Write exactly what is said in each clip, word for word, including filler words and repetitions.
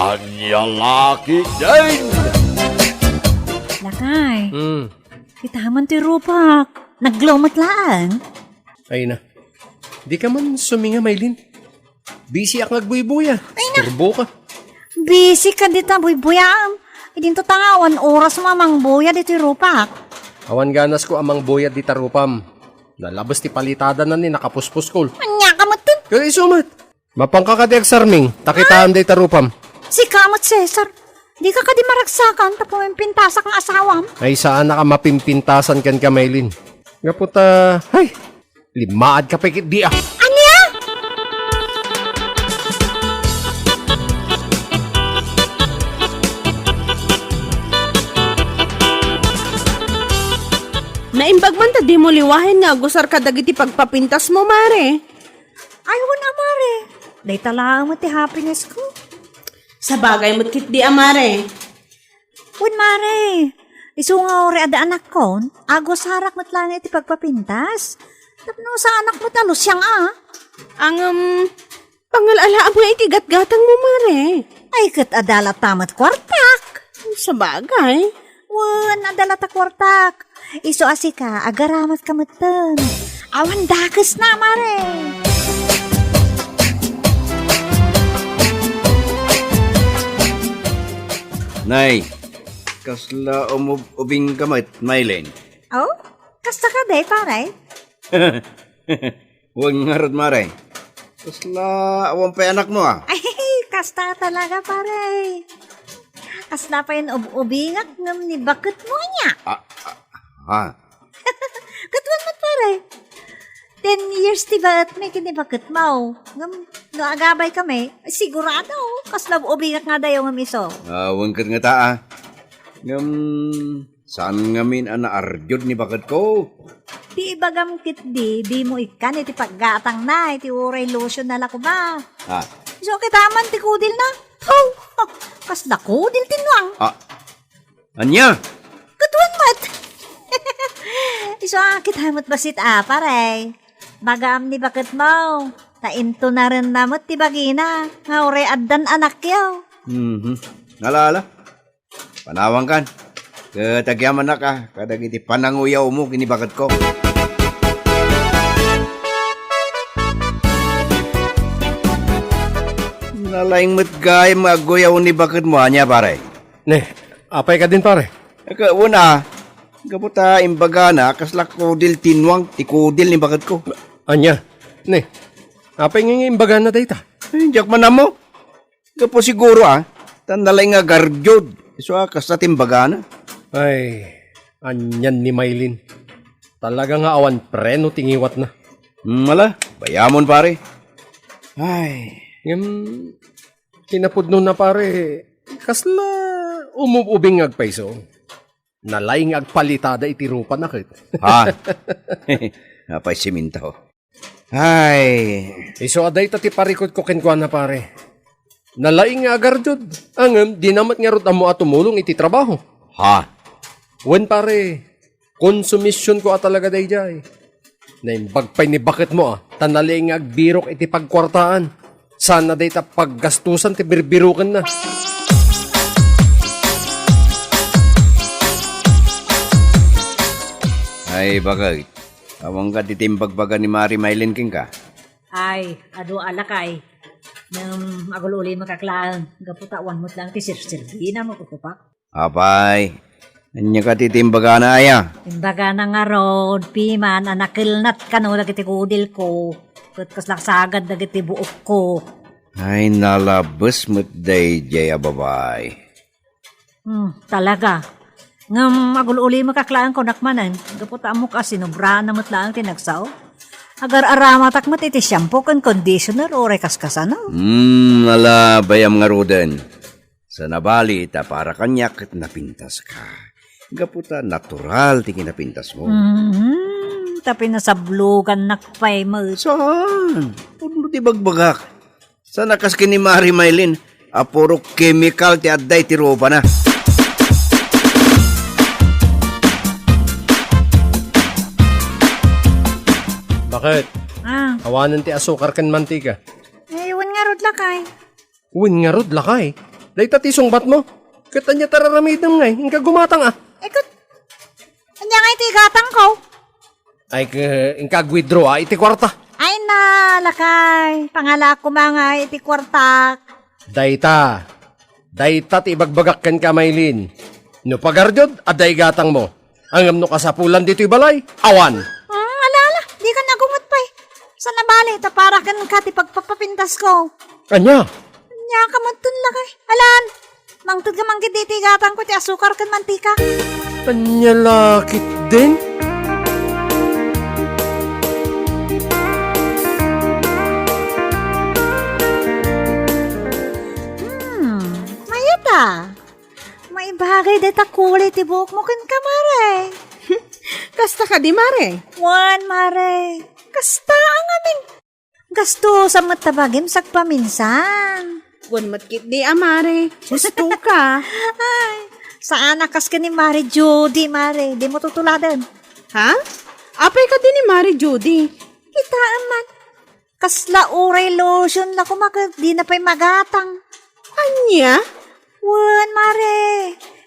Ania la ketdin? Lakay, Hmm. Kitaem ti rupak. Naglaw met laeng. Ay na. Di ka man suminga, Maylin. Busy ak nga agbuybuya. Ay na. Turbo ka. Busy ka dita buybuyaam. Idinto ta nga awan oras mo a mangbuyad iti rupak. Awan ganas ko a mangbuyad dita rupam. Nalabes ti palitada na ni nakapuspos ko. Ania ka met? Kaya isu met. Mapanka kadi agsarming, ta kitaem dayta rupam. Sika met, Cesar. Dika kadi maragsakan ta pumimpintasak nga asawam? Ay, saanak a mapimpintasan kenka, Maylin. Gapu ta, ay, limmaad ka pay ketdi, ah. Ania? Naimbag man ta dimo liwaen nga agusar kadagiti pagpapintasmo, mare. Ay, wen a, mare. Dayta laeng met ti happiness ko. Sabagay met ketdi a, mare. Wen, mare. Isu nga uray adda anakkon, agusarak met laeng iti pagpapintas. Tapno saanak met a lusiang a. Ngem, pangal-alaam nga iti gatgatangmo, mare. Ay, ket adda latta met kuartak. Sabagay. Wen, adda latta kuartak. Isu a sika, agaramat ka metten. Awan dakes na, mare. Nay, kasla umub-ubing ka met, Maylin. Oh? Kasta ka, day, pare? Wen ngarud, mare. Kasla awan pay anakmo, ah. Ay, kasta talaga, pare. Kasla pay ub-ubingak ngem ni baketmo ania. Ah, ah, ha? Ket wen met, pare. Ten years ti baetmi ken ni baketmo. Ngem no agabay kami, sigurado, kasla ub-ubingak nga dayo ngem isu. Ah, wen ket ngata, ah. Ngem, saan ngamin a naarjud ni baketko? Ti ibagam ketdi, dimo ikkan iti paggatangna iti uray lotion na la koma. Ah. Isu kitaem ti kudilna. Haw! Kasla kudil ti nuang. Ah. Ania? Ket wen met. Isu a kitaem met bassit a, pare. Ibagam ni baketmo. Ta intunarenna met ti bagina nga uray addan anakyo. Mhm. Ala, ala. Panawankan. Ket agyamanak a kadagiti pananguyawmo ken ni baketko. Nalaing met gayam nga agguyaw ni baketmo, ania, pare? Ne, apay kadin, pare? Ket wen a, gapu ta imbagana, kasla kudil ti nuang ti kudil ni baketko. Ania? Ne, apay nga imbagana dayta? Eh, diak man ammo. Gapu siguro, ah, ta nalaing nga agarjud. Isu a, kasta ti imbagana. Ay, anian ni Maylin. Talaga nga awan preno ti ngiwatna. Hmm, ala, bayamon, pare. Ay. Ngem, kinapudnona, pare, kasla umub-ubing nga agpayso. Nalaing nga agpalitada iti rupana ket. Ha? Apay siminto. Ay. Isu a dayta ti parikutko kenkuana, pare. Nalaing nga agarjud. Ngem, dina met ngarud ammo a tumulong iti trabaho. Ha? Wen, pare, konsumisionko a talaga daydiay. Naimbag pay ni baketmo a, ta nalaing nga agbirok iti pagkuartaan. Saan a dayta paggastusan ti birbirokenna. Ay, baket. Awan ka ti timbagbaga ni Mari Maylin kenka? Ay, adu a lakay. Ngem agul-ulimek laeng, gapu ta awan met laeng ti sirsirbina mo, kukupak. Apay, ania kadi ti imbagana aya? Imbagana ngarud, piman a nakelnat kano dagiti kudilko, ket kasla sagad dagiti buokko. Ay, nalabes met daydiay a babai. Hmm, talaga. Ngem agul-ulimek laeng kunak manen, gapu ta ammok a sinobraanna met laeng ti nagsao. Agar-aramatak met iti shampoo ken conditioner, uray kaskasano. Hmm, ala, bayam ngaruden. Sa nabali, ta para kaniak ket napintaska. Gapu ta natural ti kinapintasmo. Mhm, ta pinasablogannak pay met. Saan? Pudno ti bagbagak. Saan a kas ken ni Mari Maylin a puro kemikal ti adda iti rupana. Baket? Ah. Awanen ti asukar ken mantika. Eh, wen ngarud lakay. Wen ngarud, lakay. Dayta ti sungbatmo. Ket ania ti ar-aramidem ngay? Inka gumatang a. Eh, ket, ania ngay ti igatangko? Ay, ke, inka ag-withdraw a iti kuarta. Ay na, lakay. Pangalaak koma nga iti kuartak. Dayta. Dayta ti ibagbagak kenka, Maylin. No pagardiod, adda igatangmo. Ngem no kasapulan ditoy balay, awan. Hmm, ala, ala, dika nagunget pay. Saan a bale, ta para kenka ti pagpapapintasko. Ania? Ania ka man ton lakay. Alan, mangted ka man ket ditoy igatangko ti asukar ken mantika. Ania la ketdin? Hmm, mayat a. Maibagay dayta kulay ti buokmo kenka, mare. Kasta kadi, mare? Wen, mare. Kasta a ngamin. Gastusan met ta bagim sagpaminsan. Wen met ketdi a, mare. Gusto ka? Ay, saan a kas ken ni Mare Judy, mare. Dimo tutuladen. Ha? Apay kadi ni Mare Judy? Kitaem man. Kasla uray lotion la koma ket dina pay magatang. Ania? Wen, mare.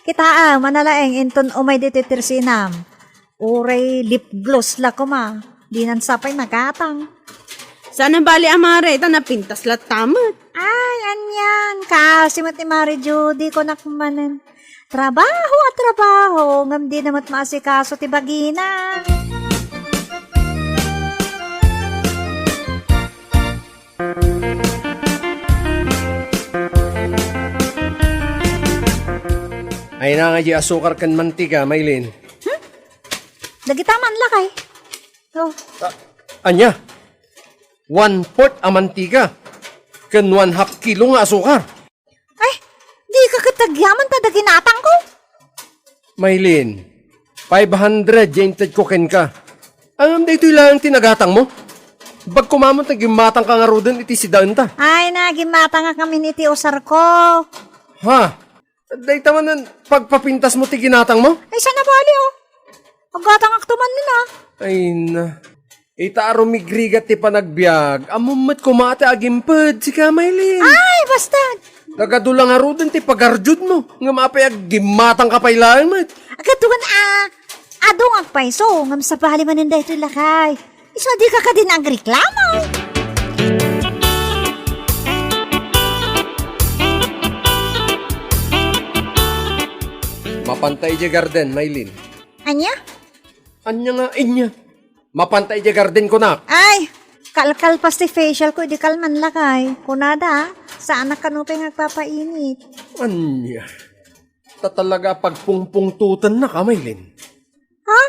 Kitaem, a nalaeng inton umay ditoy tersinam. Uray lip gloss la koma. Dinan sa pay magatang. Saan a bale a, mare, ta napintas latta met. Ay, anian. Kaasi met ni Mare Judy, kunak manen. Trabaho a trabaho, ngem dina met maasikaso ti bagina. Ay na nga di asukar ken mantika, Maylin. Hmm? Dagita man lakay. Oh. Ah, ania? One-fourth a mantika ken one-half kilo nga asukar. Ay, dika ket agyaman ta da ginatangko? Maylin, five hundred ti intedko kenka. Ngem daytoy laeng ti nagatangmo? Bagko manen ta gimmatangka ngaruden iti sidaenta. Ay na, gimmatangak ngamin iti usarko. Ha? Dayta manen pagpapintasmo ti ginatangmo? Ay, saan a bale, oh. Aggatangakto manen, ah. Ay na. Ita a rumigrigat ti panagbiag, ammom met koma ti agimped, sika, Maylin. Ay, basta! Nagadu la ngaruden ti pagardiodmo, ngem apay aggimmatangka pay laeng met. Agaduan a, adungag pay isu, ngem sabali manen daytoy lakay. Isu a dika kadi nagreklamo. Mapanta idiay garden, Maylin. Ania? Ania nga ania? Mapanta idiay garden, kunak. Ay, kalkalpas ti facial ko, idi kalman lakay. Kunada, saanak kano pay nga agpapainit. Ania? Ta talaga pagpungpungtutennaka, Maylin. Ha?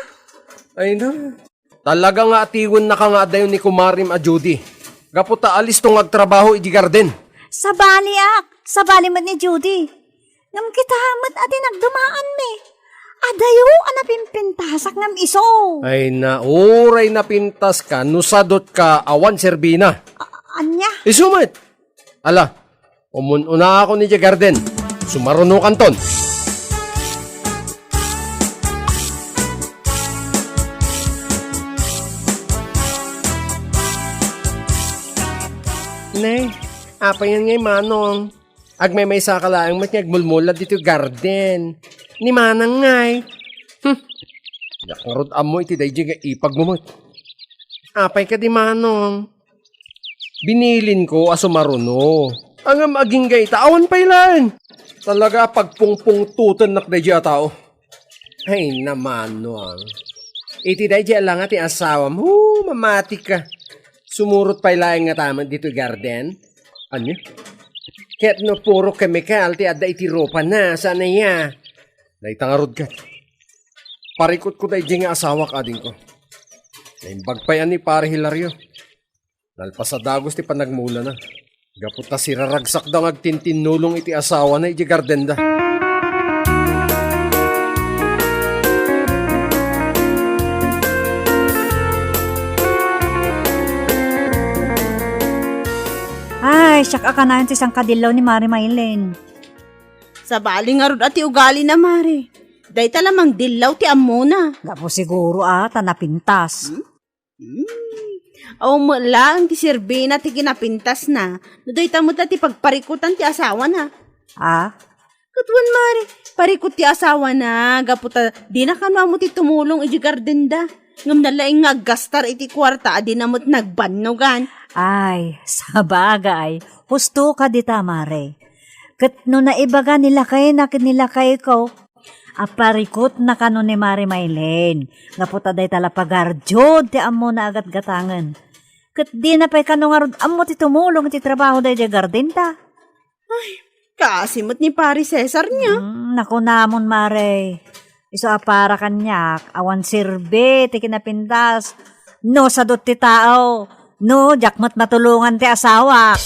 Ay na. Talaga nga atiwennaka nga adayo ni kumarim a Judy. Gapu ta alisto nga agtrabaho idi garden. Sabaliak, sabali met ni Judy. Ngem kita met a ti nagdumaanmi. Adayo a napimpintasak ngem isu. Ay na, uray napintaska, no sadotka, awan serbina. A-, ania? Isu met. Ala, umun-unaakon idiay garden. Sumarunokanton. Ne, apayen ngay, Manong? Agmaymaysa ka laeng met nga agmulmula ditoy garden. Ni Manang ngay. Hmm. Diak ngarud ammo iti daydiay nga ipagmo met. Apay kadi, Manong? Binilinko a sumaruno. Ngem agingga ita, awan pay laeng. Talaga a pagpungpungtutennak daydiay a tao. Ay, na, Manong. Iti daydiay a langa ti asawam, hu, mamatika. Sumurot pay laeng ngata met ditoy garden. Ania? Ket no puro kemikal ti adda iti rupana, saan aya? Dayta ngarud ket. Parikutko daydiay nga asawak, adingko. Naimbag pay a ni Pare Hilario. Nalpas a dagus ti panagmulana. Gapu ta siraragsakda nga agtintinnulong iti asawana idiay gardenda. Ay, siak a kanayon ti sangkadillaw ni Mare Maylin. Sabali ngarud a ti ugalina, Mare. Dayta la mangdillaw ti ammona. Gapu siguro a, ta napintas. Hmm? Hmm. Awan met laeng ti serbina ti kinapintasna, no dayta met la ti pagparikutan ti asawana. Ah? Ket wen, Mare, parikut ti asawana, gapu ta dina kano ammo ti tumulong iti gardenda. Ngem nalaing nga aggastar iti kuarta a dina met nagbannogan. Ay, sabagay, husto ka dita, Mare. Ket no naibaga ni lakayna ken ni lakayko, a parikutna kano ni Mare Maylin, gapu ta dayta la pagardiod ti ammona a gatgatangen. Ket dina pay kano ngarud ammo ti tumulong iti trabaho daydiay gardenta. Ay, kaasi met ni Pari Cesar nia. Hmm, nakunamon, Mare. Isu a para kaniak, awan serbi ti kinapintas. No sadut ti tao, no, diak met matulongan ti asawak.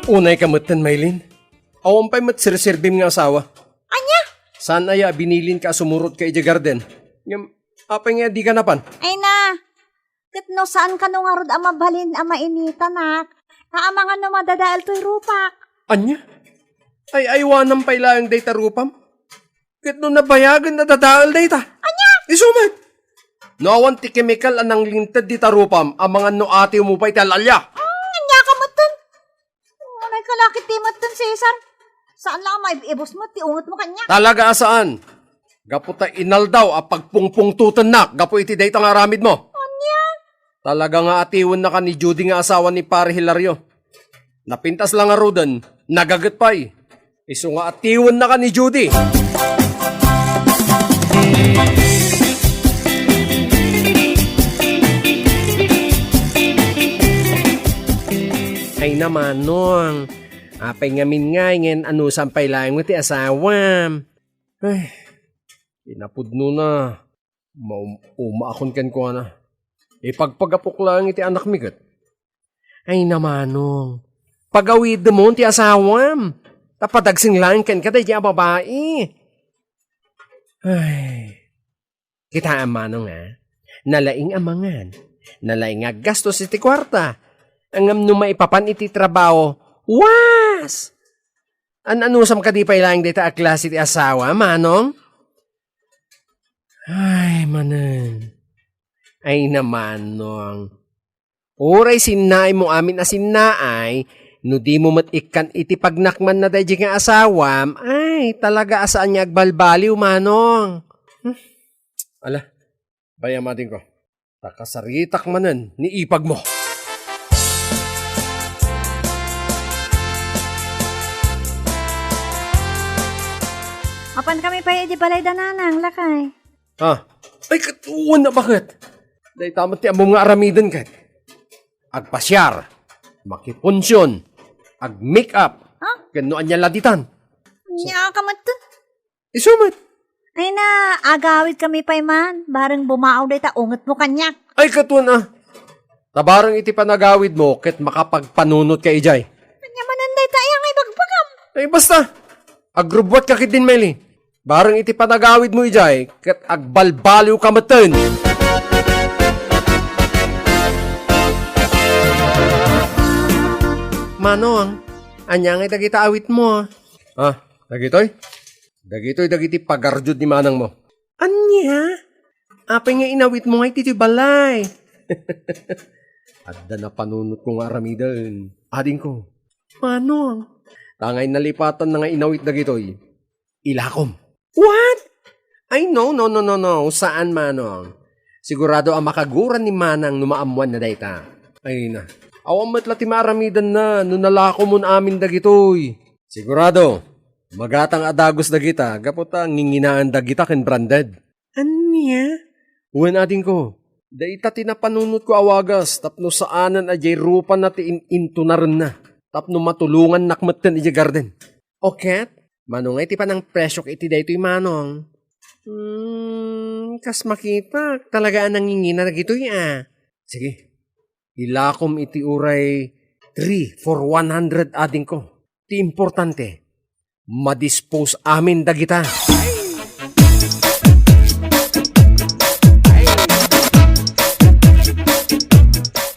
Unay ka metten, Maylin. Awan pay met serserbim nga asawa. Ania? Saan aya a binilinka a sumurot ka idiay garden? Ngem, apay nga di ka napan? Ay na, ket no saan kano ngarud a mabalin a mainitanak, nga amangan no madadael toy rupak. Ania? Ay, aywanam pay laeng dayta rupam? Ket no nabayagen a dadael dayta? Ania? Isu met! No awan ti kemikal a nanglinted dita rupam, amangan no atiwmo pay ti al-alia. Hmm, ania ka metten? Unay ka la ketdi metten, Cesar. Saan la a maib-ibus met ti ungetmo kaniak. Talaga a saan. Gapu ta inaldaw a pagpungpungtotennak gapu iti dayta nga aramidmo. Ania? Talaga nga atiwennaka ni Judy nga asawa ni Pare Hilario. Napintas la ngaruden, nagaget pay. Isu nga atiwennaka ni Judy. Ay na, Manong. Apay ngamin ngay ngem anusam pay laeng ti asawam? Ay, kinapudnona. Maum-umaakon kenkuana. Ipagpagapok laeng iti anakmi ket. Ay, na, Manong. Pagawidemon ti asawam. Ta padagseng laeng kenka daydiay a babai. Ay. Kitaem, Manong, a. Nalaing a mangan. Nalaing a aggastos iti kuarta. Ngem no maipapan iti trabaho, was! An-anusam kadi pay laeng dayta a klase ti asawa, Manong? Ay, manen. Ay, na, Manong. Uray sinnaaymo amin a sinnaay, no dimo met ikkan iti pagnakmanna daydiay nga asawam, ay, talaga a saan nga agbalbaliw, Manong. Hmm. Ala, bay-am, adingko. Ta kasaritak manen ni ipagmo. Mapan kami pay idi balay da nanang, lakay. Ha? Ay, ket wen a baket. Dayta met ti ammom nga aramiden ket. Agpasiar, makipunsion, ag-make up, ha? Ken no ania la ditan. Ania ka met? Isu met. Ay na, agawid kami pay man. Bareng bumao dayta ungetmo kaniak. Ay, ket wen a. Ta bareng iti panagawidmo, ket makapagpanunot ka idiay. Ania manen dayta aya nga ibagbagam? Ay, basta. Agrubbuat ka ketdin, Meli. Bareng iti panagawidmo idiay, ket agbalbaliw ka metten. Manong, ania ngay dagita awitmo? Ah, dagitoy? Dagitoy dagiti pagardiod ni manangmo. Ania? Apay nga inawitmo ngay ditoy balay? Adda napanunotko nga aramiden. Adingko. Manong. Tangay nalipatanna nga inawit dagitoy. Ilakom. What? Ay, no, no, no, no, no. Saan, Manong. Sigurado a makaguran ni Manang no maammuanna dayta. Ay na. Awan met la ti maaramidanna no nalakomon amin dagitoy. Sigurado, magatang a dagus dagita gapu ta nginginaan dagita ken branded. Ania? Wen, adingko, dayta ti napanunotko a wagas tapno saanen a diay rupana ti in-intunarenna tapno matulongannak metten idiay garden. O ket, mano ngay ti panangpresiok iti daytoy, Manong? Hmm, kas makitak, talaga a nangingina dagitoy a. Sige, ilakom iti uray three for one hundred, adingko. Ti importante, madispose amin dagita.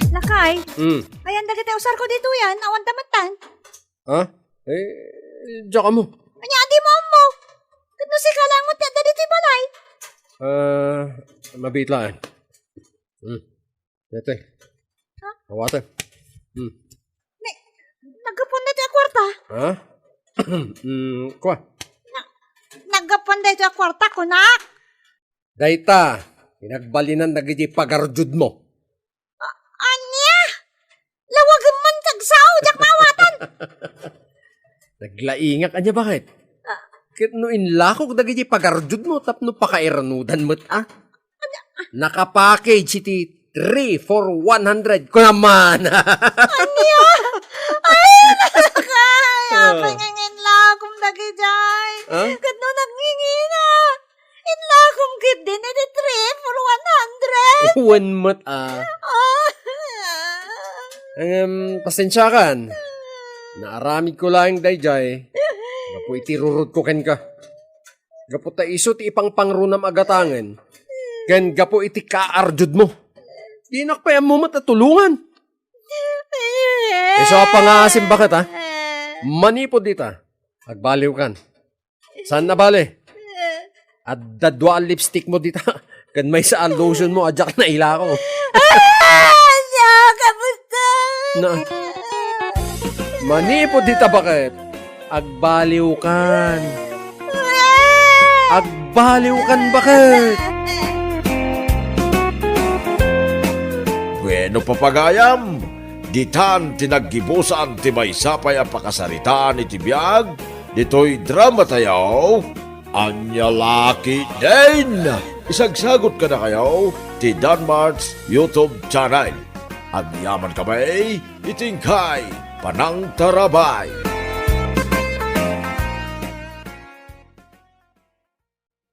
Lakay, Hmm. Ayan dagiti usarko ditoyan, awan ta metten. Ha? Eh, diak ammo. Ania a dimo ammo? Ket no sika laeng met ti adda ditoy balay? Ah, mabiit laeng. Hmm. Daytoy. Ha? Awaten. Hmm. Ni, naggapuan daytoy a kwarta? Ha? Hmm, kua. Na, naggapuan daytoy a kwarta, kunak. Dayta, pinagbalinan dagiti pagarjudmo. A-, ania? Lawagem man ti agsao, diak maawatan. Naglaingak, ania baket? Ah. Ket no inlakok dagiti pagarjudmo tapno pakairanudan met, a? Nakapackage iti three for one hundred. Kunaman. Ania? Ay, ay, Ah. Apay nga inlakom dagijay? Ah? Ket no nagngingina, inlakom ketdin iti three for one hundred. Wen met, a. Ah. Ngem, pasensiakan. Naaramidko laeng dayjay gapu iti rurodko kenka. Gapu ta isu ti ipangpangrunam a gatangen, ken gapu iti kaarjudmo. Dinak pay ammo met a tulongan. Isu a pangaasim baket, a? Manipud dita, agbaliwkan. Saan a bale? Adda dua a lipstickmo dita. Ken maysa a lotionmo a diak nailako. Ah! Ania, kapusta? Na, manipud dita baket, agbaliwkan. Ah! Agbaliwkan baket. Bueno, papagayam, ditan ti naggibusan ti maysa pay a pakasaritaan iti biag ditoy drama tayo. Ania la ketdin? Isagsagot kadakayo ti Danmart's YouTube channel. Agyaman kami iti inkay panangtarabay.